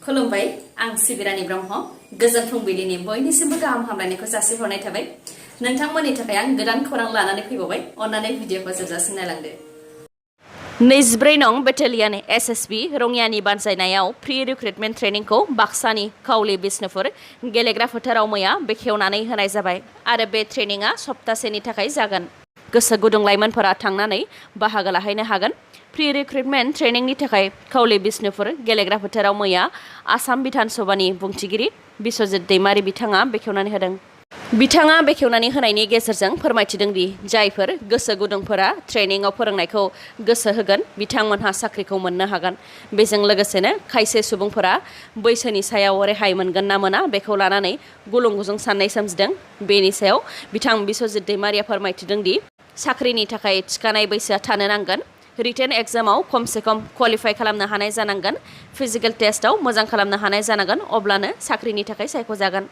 खुलुमबाय आं सिबिरानि ब्रह्म गोजोन फुंबिलिनि बयनिसिमबो गाहाम हामलायनायखौ जासिहरनाय थाबाय नोंथांमोननि थाखाय आं गोदान खौरां लानानै फैबावबाय अन्नानै भिडिअखौ जोबजासिम नायलांदो 24 नं बेटालियन एसएसबी रङियानि बानजायनायाव प्रि रिक्रुटमेन्ट ट्रेनिंखौ बाक्सानि खावलि बिष्णुपुर गेलेग्रा फोथाराव मैया बेखेवनानै होनाय जाबाय आरो बे ट्रेनिंआ सप्तासेनि थाखाय जागोन गोसो गुदुं लाइमोनफोरा थांनानै बाहागो लाहैनो हागोन प्रि रिक्रुटमेन्ट ट्रेनिंनि थाखाय खावलि बिष्णुपुर गेलेग्रा फोथाराव मैया आसाम विधान सभानि बुंथिगिरि बिश्वजित दैमारि बिथाङा बेखेवनानै होदों बिथाङा बेखेवनानै होनायनि गेजेरजों फोरमायथिदों दि जायफोर गोसो गुदुंफोरा ट्रेनिंआव फोरोंनायखौ गोसो होगोन बिथांमोनहा साख्रिखौ मोननो हागोन बेजों लोगोसेनो खायसे सुबुंफोरा बैसोनि सायाव रेहाय मोनगोन ना मोना बेखौ लानानै गुलुं गुजुं साननाय सोमजिदों बेनि सायाव बिथां बिश्वजित दैमारिया फोरमायथिदों दि साख्रिनि थाखाय थिखानाय बैसोआ थानो नांगोन रिटेन एग्जामाव खमसे खम क्वालिफाइ खालामनो हानाय जानांगोन फिजिकेल टेस्टआव मोजां खालामनो हानाय जानांगोन अब्लानो साख्रिनि थाखाय सायख'जागोन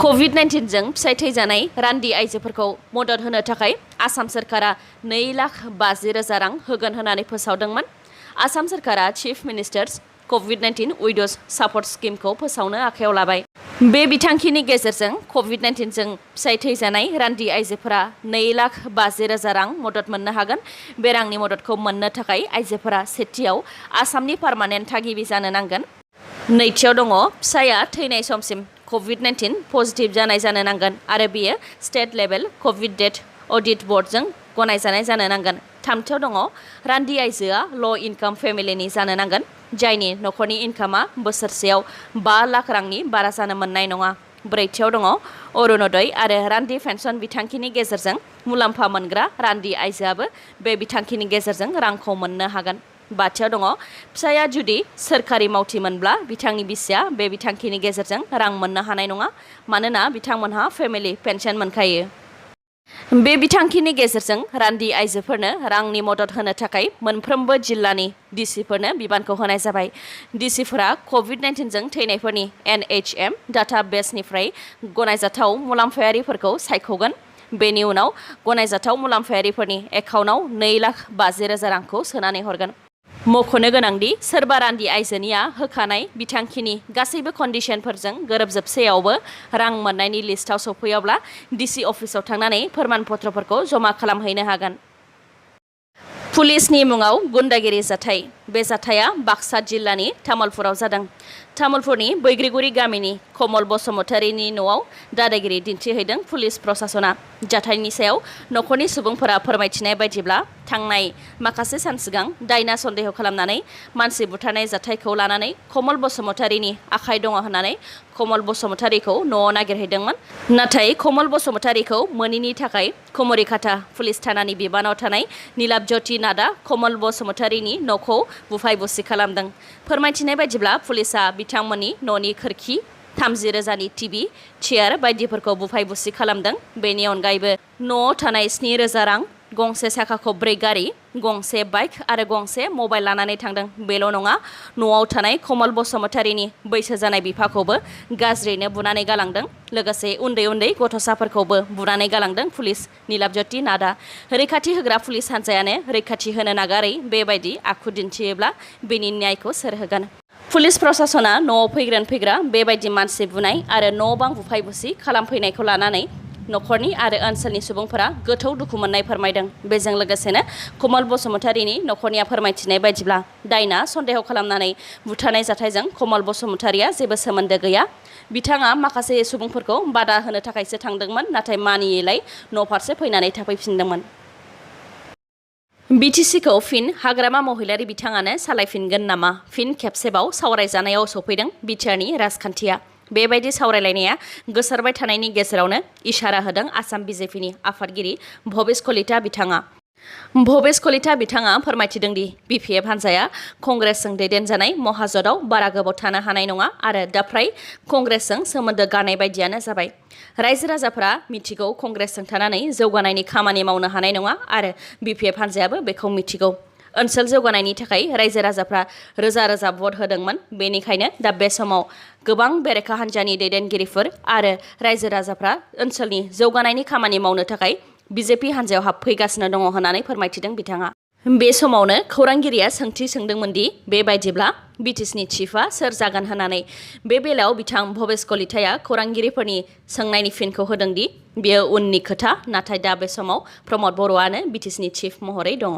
COVID-19 जों फिसाय थैजानाय रान्दि आइजोफोरखौ मदद होनो थाखाय आसाम सरकारा 2,50,000 रां होगोन होननानै फोसावदोंमोन आसाम सरकारा चिफ मिनिस्टार्स COVID-19 उइड'ज सापर्ट स्किमखौ फोसावनो आखायाव लाबाय बे बिथांखिनि गेजेरजों COVID-19 जों फिसाय थैजानाय रान्दि आइजोफोरा 2,50,000 रां मदद मोननो हागोन बे रांनि मददखौ मोननो थाखाय आइजोफोरा सेथियाव आसामनि पार्मानेन्ट थागिबि जानो नांगोन नैथियाव दङ फिसाया थैनाय समसिम COVID-19 पजिटिभ जानाय जानो नांगोन आरो बेयो state level COVID death audit बर्डजों गनायजानाय जानो नांगोन थामथियाव दङ रान्दि आइजोआ ल' इनकाम फेमिलिनि जानो नांगोन जायनि नखरनि इनकामा बोसोरसेयाव 5 लाख रांनि बारा जानो मोननाय नङा ब्रैथियाव दङ अरुणोदय आरो रान्दि पेन्सन बिथांखिनि गेजेरजों मुलाम्फा मोनग्रा रान्दि आइजोआबो बे बिथांखिनि गेजेरजों रांखौ मोननो हागोन बाथियाव दङ फिसाया जुदि सोरखारि मावथिमोनब्ला बिथांनि बिसिया बे बिथांखिनि गेजेरजों रां मोननो हानाय नङा मानोना बिथांमोनहा फेमिलि पेन्सन मोनखायो बे बिथांखिनि गेजेरजों रान्दि आइजोफोरनो रांनि मदद होनो थाखाय मोनफ्रोमबो जिल्लानि डिसिफोरनो बिबानखौ होनाय जाबाय डिसिफोरा COVID-19 जों थैनायफोरनि NHM डाटाबेसनिफ्राय गनायजाथाव मुलाम्फायारिफोरखौ सायख'गोन बेनि उनाव गनायजाथाव मुलाम्फायारिफोरनि एकाउन्टआव 2,50,000 रांखौ सोनानै हरगोन मख'नो गोनांदि सोरबा रान्दि आइजोनिया होखानाय बिथांखिनि गासैबो कन्डिशनफोरजों गोरोबजोबसेयावबो रां मोननायनि लिस्टआव सफैयाब्ला डिसि अफिसाव थांनानै फोरमान पत्रफोरखौ जमा खालामहैनो हागोन पुलिसनि मुङाव गुन्डागिरि जाथाय बे जाथाया बाक्सा जिल्लानि तामुलपुराव जादों तामुलपुरनि बैग्रिगुरि गामिनि कमल बसुमतारीनि न'आव दादागिरि दिन्थिहैदों पुलिस प्रशासना जाथायनि सायाव नखरनि सुबुंफोरा फोरमायथिनाय बायदिब्ला थांनाय माखासे सान सिगां दायना सन्देह खालामनानै मानसि बुथारनाय जाथायखौ लानानै कमल बसुमतारीनि आखाइ दङ होननानै कमल बसुमतारीखौ न'आव नागिरहैदोंमोन नाथाय कमल बसुमतारीखौ मोनैनि थाखाय कुमरिकाटा पुलिस थानानि बिबानाव थानाय नीलाबज्योति नाथआ कमल बसुमतारीनि न'खौ बुफाय बुसि खालामदों फोरमायथिनाय बायदिब्ला पुलिसआ बिथांमोननि न'नि खोरखि 30,000नि टिभि चेयार बायदिफोरखौ बुफाय बुसि खालामदों बेनि अनगायैबो न'आव थानाय 7,000 रां गंसे साखा खबब्रै गारि गंसे बाइक आरो गंसे मबाइल लानानै थांदों बेल' नङा न'आव थानाय कमल बसुमतारीनि बैसो जानाय बिफाखौबो गाज्रियैनो बुनानै गालांदों लोगोसे उन्दै उन्दै गथ'साफोरखौबो बुनानै गालांदों पुलिस नीलाबज्योति नाथआ रैखाथि होग्रा पुलिस हान्जायानो रैखाथि होनो नागारै बेबायदि आखु दिन्थियोब्ला बेनि न्यायखौ सोर होगोन पुलिस प्रशासना न'आव फैग्रा बेबायदि मानसि बुनाय आरो न' बां बुफाय बुसि खालामफैनायखौ लानानै नखरनि आरो ओनसोलनि सुबुंफोरा गोथौ दुखु मोननाय फोरमायदों बेजों लोगोसेनो कमल बसुमतारीनि नखरनिया फोरमायथिनाय बायदिब्ला दायना सन्देह खालामनानै बुथारनाय जाथायजों कमल बसुमतारीया जेबो सोमोन्दो गैया बिथाङा माखासे सुबुंफोरखौ बादा होनो थाखायसो थांदोंमोन नाथाय मानियैलाय न'फारसे फैनानै थाफैफिनदोंमोन BTCखौ फिन हाग्रामा महिलारि बिथाङानो सालायफिनगोन नामा फिन खेबसेबाव सावरायजानायाव सफैदों बिटिआरनि राजखान्थिया बेबायदि सावरायलायनाया गोसारबाय थानायनि गेजेरावनो इसारा होदों आसाम बिजेपिनि आफादगिरि भबेश कलिता बिथाङा भबेश कलिता बिथाङा फोरमायथिदों दि BPF हान्जाया कंग्रेसजों दैदेनजानाय महाजोताव बारा गोबाव थानो हानाय नङा आरो दा फ्राय कंग्रेसजों सोमोन्दो गारनाय बायदियानो जाबाय रायजो राजाफोरा मिथिगौ कंग्रेसजों थानानै जौगानायनि खामानि मावनो हानाय नङा आरो BPF हान्जायाबो बेखौ मिथिगौ ओनसोल जौगानायनि थाखाय रायजो राजाफ्रा रोजा रोजा भट होदोंमोन बेनिखायनो दा बे समाव गोबां बेरेखा हान्जानि दैदेनगिरिफोर आरो रायजो राजाफ्रा ओनसोलनि जौगानायनि खामानि मावनो थाखाय BJP हान्जायाव हाबफैगासिनो दङ होननानै फोरमायथिदों बिथाङा बे समावनो खौरांगिरिया सोंथि सोंदोंमोन दि बेबायदिब्ला बिटिसिनि चिफआ सोर जागोन होननानै। बे बेलायाव बिथां भबेश कलिताया खौरांगिरिफोरनि सोंनायनि फिनखौ होदों दि बेयो उननि खोथा, नाथाय दा बे समाव प्रमद बर'आनो बिटिसिनि चिफ महरै दङ।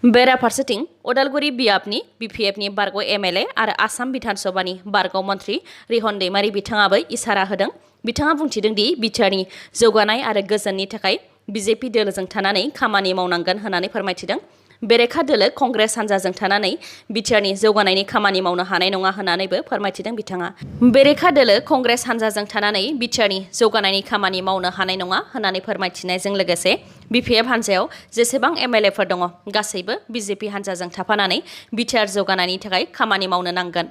बेराफारसेथिं उदालगुरि बियाबनि बिपिएफनि बारग' एमएलए आरो आसाम बिधान सभानि बारग' मन्थ्रि रिहन दैमारि बिथाङाबो इसारा होदों। बिथाङा बुंथिदों दि बिटिआरनि जौगानाय आरो गोजोननि थाखाय बिजेपि दोलोजों थानानै खामानि मावनांगोन होननानै फोरमायथिदों। बेरेखा दोलो कंग्रेस हान्जाजों थानानै बिटिआरनि जौगानायनि खामानि मावनो हानाय नङा होननानैबो फोरमायथिदों बिथाङा। बेरेखा दोलो कंग्रेस हान्जाजों थानानै बिटिआरनि जौगानायनि खामानि मावनो हानाय नङा होननानै फोरमायथिनायजों लोगोसे बिपिएफ हान्जायाव जेसेबां एमएलएफोर दङ गासैबो बिजेपि हान्जाजों थाफानानै बिटिआर जौगानायनि थाखाय खामानि मावनो नांगोन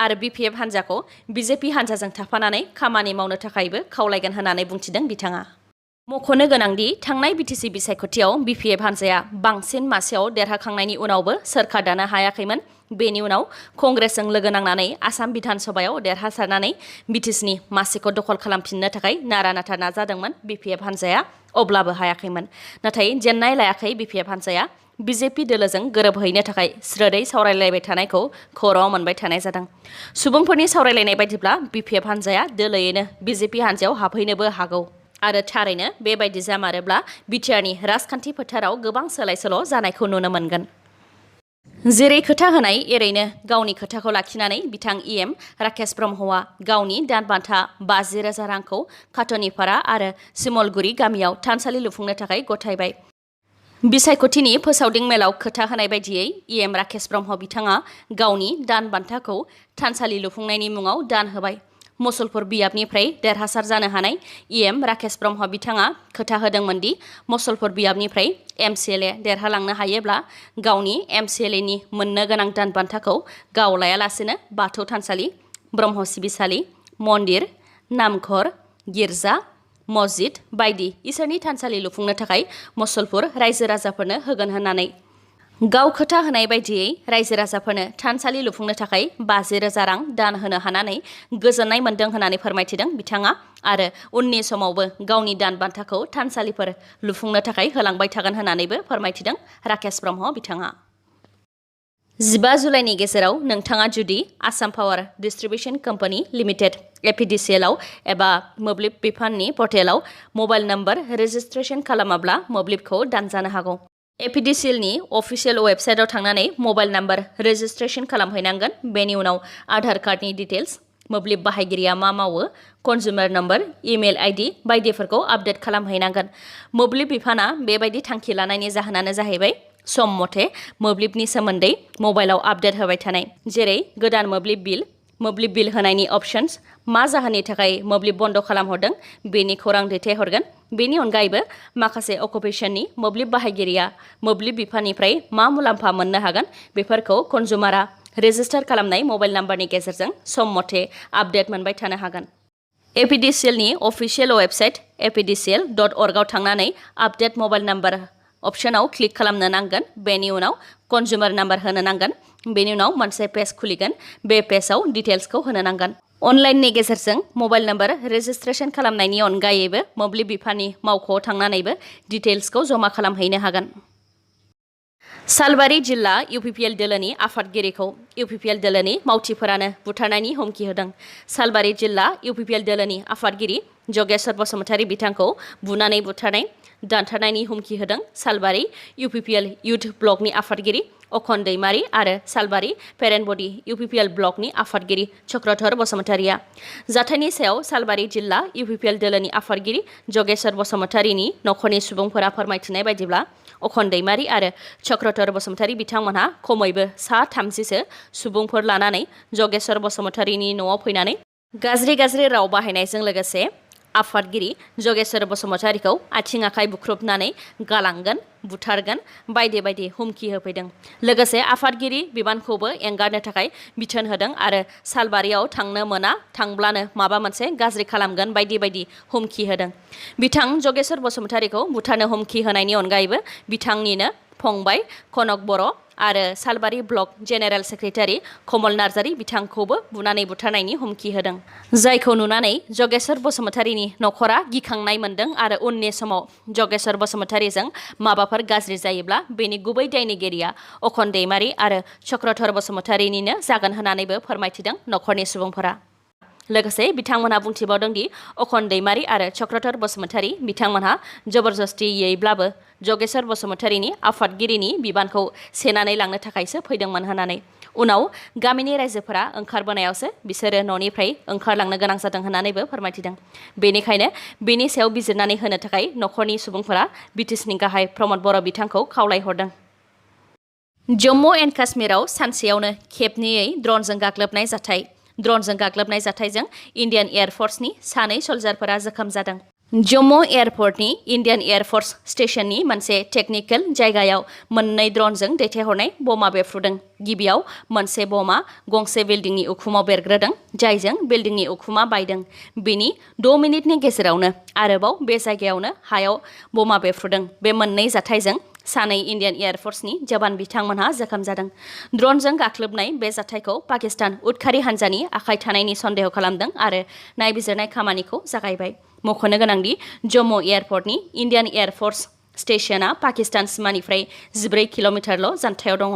आरो बिपिएफ हान्जाखौ बिजेपि हान्जाजों थाफानानै खामानि मावनो थाखायबो खावलायगोन होननानै बुंथिदों बिथाङा। मख'नो गोनांदि थांनाय बिटिसि बिसायख'थियाव बिपिएफ हान्जाया बांसिन मासियाव देरहाखांनायनि उनावबो सोरखार दानो हायाखैमोन। बेनि उनाव कंग्रेसजों लोगो नांनानै आसाम बिधान सभायाव देरहासारनानै बिटिसिनि मासिखौ दखल खालामफिननो थाखाय नारा नाथा नाजादोंमोन बिपिएफ हान्जाया, अब्लाबो हायाखैमोन। नाथाय जेननाय लायाखै बिपिएफ हान्जाया बिजेपि दोलोजों गोरोबहैनो थाखाय स्रोदै सावरायलायबाय थानायखौ खौराङाव मोनबाय थानाय जादों। सुबुंफोरनि सावरायलायनाय बायदिब्ला बिपिएफ हान्जाया दोलोयैनो बिजेपि हान्जायाव हाबहैनोबो हागौ आरो थारैनो बेबायदि जामारोब्ला बिटिआरनि राजखान्थि फोथाराव गोबां सोलाय सोल' जानायखौ नुनो मोनगोन। जेरै खोथा होनाय एरैनो गावनि खोथाखौ लाखिनानै बिथां इएम राकेश ब्रह्मआ गावनि दान बान्था 50,000 रांखौ खाथ'निपारा आरो सिमलगुरि गामियाव थानसालि लुफुंनो थाखाय गथायबाय। बिसायख'थिनि फोसावदिं मेलाव खोथा होनाय बायदियै इएम राकेश ब्रह्म बिथाङा गावनि दान बान्थाखौ थानसालि लुफुंनायनि मुङाव दान होबाय। मुसलपुर बियाबनिफ्राय देरहासार जानो हानाय इएम राकेश ब्रह्म बिथाङा खोथा होदोंमोन दि मुसलपुर बियाबनिफ्राय एमसिएलए देरहालांनो हायोब्ला गावनि एमसिएलएनि मोननो गोनां दान बान्थाखौ गाव लायालासेनो बाथौ थानसालि, ब्रह्म सिबिसालि, मन्दिर, नामघर, गिर्जा, मस्जिद बायदि इसोरनि थानसालि लुफुंनो थाखाय मुसलपुर रायजो राजाफोरनो होगोन होननानै। गाव खोथा होनाय बायदियै रायजो राजाफोरनो थानसालि लुफुंनो थाखाय 50,000 रां दान होनो हानानै गोजोननाय मोन्दों होननानै फोरमायथिदों बिथाङा आरो उननि समावबो गावनि दान बान्थाखौ थानसालिफोर लुफुंनो थाखाय होलांबाय थागोन होननानैबो फोरमायथिदों राकेश ब्रह्म बिथाङा। 15 जुलाइनि गेजेराव नोंथाङा जुदि Assam power distribution company limited APDCL आव एबा मोब्लिब बिफाननि पर्टेलाव मबाइल नम्बर रेजिस्ट्रेसन खालामाब्ला मोब्लिबखौ दानजानो हागौ। एपिडिसिएलनि अफिसियेल वेबसाइटआव थांनानै मबाइल नम्बर रेजिस्ट्रेसन खालामहैनांगोन। बेनि उनाव आधार कार्डनि डिटेल्स, मोब्लिब बाहायगिरिया मा मावो, कन्जुमार नम्बर, इमेल आइडि बायदिफोरखौ आपडेट खालामहैनांगोन। मोब्लिब बिफाना बेबायदि थांखि लानायनि जाहोनानो जाहैबाय सम मथे मोब्लिबनि सोमोन्दै मबाइलाव आपडेट होबाय थानाय, जेरै गोदान मोब्लिब बिल होनायनि अपशन्स, मा जाहोननि थाखाय मोब्लिब बन्द खालामहरदों बेनि खौरां दैथायहरगोन। बेनि अनगायैबो माखासे अकुपेशननि मोब्लिब बाहायगिरिया मोब्लिब बिफाननिफ्राय मा मुलाम्फा मोननो हागोन बेफोरखौ कन्जुमारा रेजिस्टार खालामनाय मबाइल नाम्बारनि गेजेरजों सम मथे आपडेट मोनबाय थानो हागोन। एपिडिसिएलनि अफिसियेल वेबसाइट apdcl.org आव थांनानै आपडेट मबाइल नाम्बार अपशनाव क्लिक खालामनो नांगोन। बेनि उनाव कन्जुमार नाम्बार होनो नांगोन। बेनि उनाव मोनसे पेज खुलिगोन। बे पेजआव डिटेल्सखौ होनो नांगोन। अनलाइननि गेजेरजों मबाइल नाम्बार रेजिस्ट्रेसन खालामनायनि अनगायैबो मोब्लिब बिफाननि मावख'आव थांनानैबो डिटेल्सखौ जमा खालामहैनो हागोन। सालबारि जिल्ला UPPL दोलोनि आफादगिरिखौ UPPL दोलोनि मावथिफोरानो बुथारनायनि हुमखि होदों। सालबारि जिल्ला UPPL दोलोनि आफादगिरि जगेश्वर बसुमतारी बिथांखौ बुनानै बुथारनाय, दानथारनायनि हुमखि होदों सालबारि UPPL इउथ ब्लकनि आफादगिरि अखन दैमारि आरो सालबारि पेरेन्टबडी UPPL ब्लकनि आफादगिरि चक्रधर बसुमतारीया। जाथायनि सायाव सालबारि जिल्ला UPPL दोलोनि आफादगिरि जगेश्वर बसुमतारीनि नख'रनि सुबुंफोरा फोरमायथिनाय बायदिब्ला अखन दैमारि आरो चक्रधर बसुमतारी बिथांमोनहा खमैबो 30 सुबुंफोर लानानै जगेश्वर बसुमतारीनि न'आव फैनानै गाज्रि राव बाहायनायजों लोगोसे आफादगिरि जगेश्वर बसुमतारीखौ आथिं आखाइ बुख्रुबनानै गालांगोन, बुथारगोन बायदि हुमखि होफैदों। लोगोसे आफादगिरि बिबानखौबो एंगारनो थाखाय बिथोन होदों आरो सालबारियाव थांनो मोना, थांब्लानो माबा मोनसे गाज्रि खालामगोन बायदि हुमखि होदों। बिथां जगेश्वर बसुमतारीखौ बुथारनो हुमखि होनायनि अनगायैबो बिथांनिनो फंबाय कनक बर' आरो सालबारि ब्लक जेनेरेल सेक्रेटारि कमल नार्जारि बिथांखौबो बुनानै बुथारनायनि हुमखि होदों। जायखौ नुनानै जगेश्वर बसुमतारीनि नख'रा गिखांनाय मोन्दों आरो उननि समाव जगेश्वर बसुमतारीजों माबाफोर गाज्रि जायोब्ला बेनि गुबै दायनिगिरिया अखन दैमारि आरो चक्रधर बसुमतारीनिनो जागोन होननानैबो फोरमायथिदों नख'रनि सुबुंफोरा। लोगोसे बिथांमोनहा बुंथिबावदों दि अखन दैमारि आरो चक्रधर बसुमतारी बिथांमोनहा जबरदस्तियैब्लाबो जगेश्वर बसुमतारीनि आफादगिरिनि बिबानखौ सेनानै लांनो थाखायसो फैदोंमोन होननानै। उनाव गामिनि रायजोफोरा ओंखारबोनायावसो बिसोरो न'निफ्राय ओंखारलांनो गोनां जादों होननानैबो फोरमायथिदों। बेनिखायनो बेनि सायाव बिजिरनानै होनो थाखाय नख'रनि सुबुंफोरा बिटिसिनि गाहाय प्रमद बर' बिथांखौ खावलायहरदों। जम्मु एन्ड काश्मीराव सानसेयावनो खेबनैयै ड्रनजों गाग्लोबनाय जाथाय। ड्रनजों गाग्लोबनाय जाथायजों इन्डियान एयारफर्सनि 2 सल्जारफोरा जोखोम जादों। जम्मु एयारपर्टनि इन्डियान एयारफर्स स्टेशननि मोनसे टेकनिकेल जायगायाव 2 ड्रनजों दैथायहरनाय बमा बेफ्रुदों। गिबियाव मोनसे बमा गंसे बिल्डिंनि उखुमाव बेरग्रोदों, जायजों बिल्डिंनि उखुमा बायदों। बेनि 2 मिनिटनि गेजेरावनो आरोबाव बे जायगायावनो हायाव बमा बेफ्रुदों। बे 2 जाथायजों 2 इन्डियान एयारफर्सनि जवान बिथांमोनहा जोखोम जादों। ड्रनजों गाग्लोबनाय बे जाथायखौ पाकिस्तान उदखारि हान्जानि आखाइ थानायनि सन्देह खालामदों आरो नायबिजिरनाय खामानिखौ जागायबाय। मख'नो गोनांदि जम्मु एयारपर्टनि इन्डियान एयारफर्स स्टेशना पाकिस्तान सिमानिफ्राय 14 किल'मिटारल' जानथायाव दङ।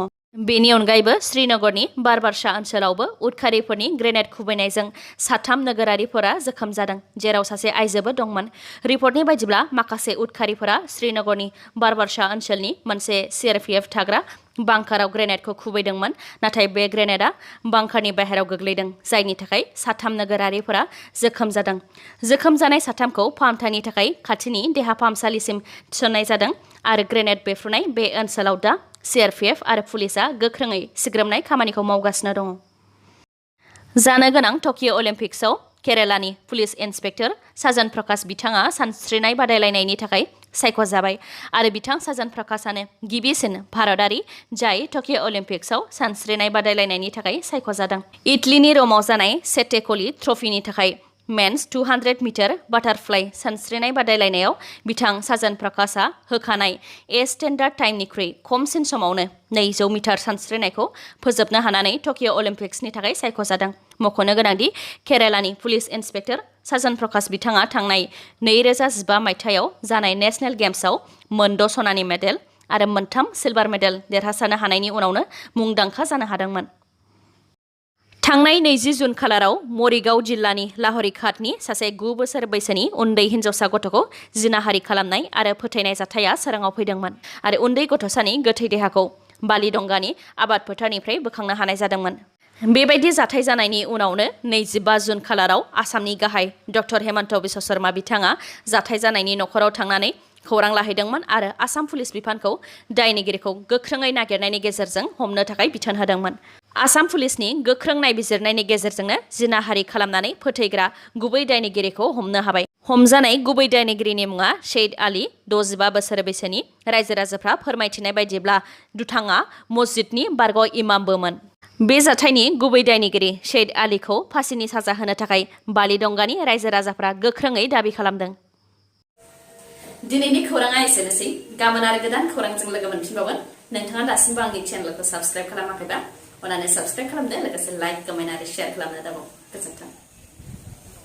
बेनि अनगायैबो श्रीनगरनि बारबारशा ओनसोलावबो उदखारिफोरनि ग्रेनेड खुबैनायजों 3 नोगोरारिफोरा जोखोम जादों, जेराव सासे आइजोबो दंमोन। रिपर्टनि बायदिब्ला माखासे उदखारिफोरा श्रीनगरनि बारबारशा ओनसोलनि मोनसे CRPF थाग्रा बांकाराव ग्रेनेडखौ खुबैदोंमोन, नाथाय बे ग्रेनेडआ बांकारनि बाहेरायाव गोग्लैदों, जायनि थाखाय 3 नोगोरारिफोरा जोखोम जादों। जोखोम जानाय 3खौ फाहामथायनि थाखाय खाथिनि देहा फाहामसालिसिम थिसननाय जादों आरो ग्रेनेड बेफ्रुनाय बे ओनसोलाव दा CRPF आरो पुलिसआ गोख्रोङै सिग्रोमनाय खामानिखौ मावगासिनो दङ। जानो गोनां टकिय' अलिम्पिक्सआव केरालानि पुलिस इन्सपेक्टर साजन प्रकाश बिथाङा सानस्रिनाय बादायलायनायनि थाखाय सायख'जाबाय आरो बिथां साजन प्रकाशानो गिबिसिन भारतारि जाय टकिय' अलिम्पिक्सआव सानस्रिनाय बादायलायनायनि थाखाय सायख'जादों। इटलीनि र'मआव जानाय सेटेक'ली ट्रफिनि थाखाय मेन्स 200 मिटार बाटारफ्लाइ सानस्रिनाय बादायलायनायाव बिथां साजन प्रकाशआ होखानाय स्टेन्डार्ड टाइमनिख्रुइ खमसिन समावनो 200 मिटार सानस्रिनायखौ फोजोबनो हानानै टकिय' अलिम्पिक्सनि थाखाय सायख'जादों। मख'नो गोनांदि केरालानि पुलिस इन्सपेक्टर साजन प्रकाश बिथाङा थांनाय 2015 मायथाइयाव जानाय नेशनेल गेम्सआव 6 सनानि मेडेल आरो 3 सिलभार मेडेल देरहासारनो हानायनि उनावनो मुंदांखा जानो हादोंमोन। थांनाय 20 जुन खालाराव मरिगाव जिल्लानि लाहरिघाटनि सासे 9 बोसोर बैसोनि उन्दै हिन्जावसा गथ'खौ जिनाहारि खालामनाय आरो फोथैनाय जाथाया सोराङाव फैदोंमोन आरो उन्दै गथ'सानि गोथै देहाखौ बालिडंगानि आबाद फोथारनिफ्राय बोखांनो हानाय जादोंमोन। बेबायदि जाथाय जानायनि उनावनो 25 जुन खालाराव आसामनि गाहाय डक्टर हेमन्त बिश्व शर्मा बिथाङा जाथाय जानायनि नख'राव थांनानै खौरां लाहैदोंमोन आरो आसाम पुलिस बिफानखौ दायनिगिरिखौ गोख्रोङै नागिरनायनि गेजेरजों हमनो थाखाय बिथोन होदोंमोन। आसाम पुलिसनि गोख्रों नायबिजिरनायनि गेजेरजोंनो जिनाहारि खालामनानै फोथैग्रा गुबै दायनिगिरिखौ हमनो हाबाय। हमजानाय गुबै दायनिगिरिनि मुङा शैद आली, 65 बोसोर बैसोनि। रायजो राजाफ्रा फोरमायथिनाय बायदिब्ला दुथाङा मस्जिदनि बारग' इमामबोमोन। बे जाथायनि गुबै दायनिगिरि शैद आलीखौ फासिनि साजा होनो थाखाय बालिडंगानि रायजो राजाफ्रा गोख्रोङै दाबि खालामदों। दिनैनि खौराङा एसेनोसै। गाबोन आरो गोदान खौरांजों लोगो मोनफिनबावगोन। नोंथाङा दासिमबो आंनि चेनेलखौ साबस्क्राइब खालामाखैबा अन्नानै साबस्क्राइब खालामदो, लोगोसे लाइक, कमेन्ट आरो शेयार खालामनो दाबाव। गोजोन्थों।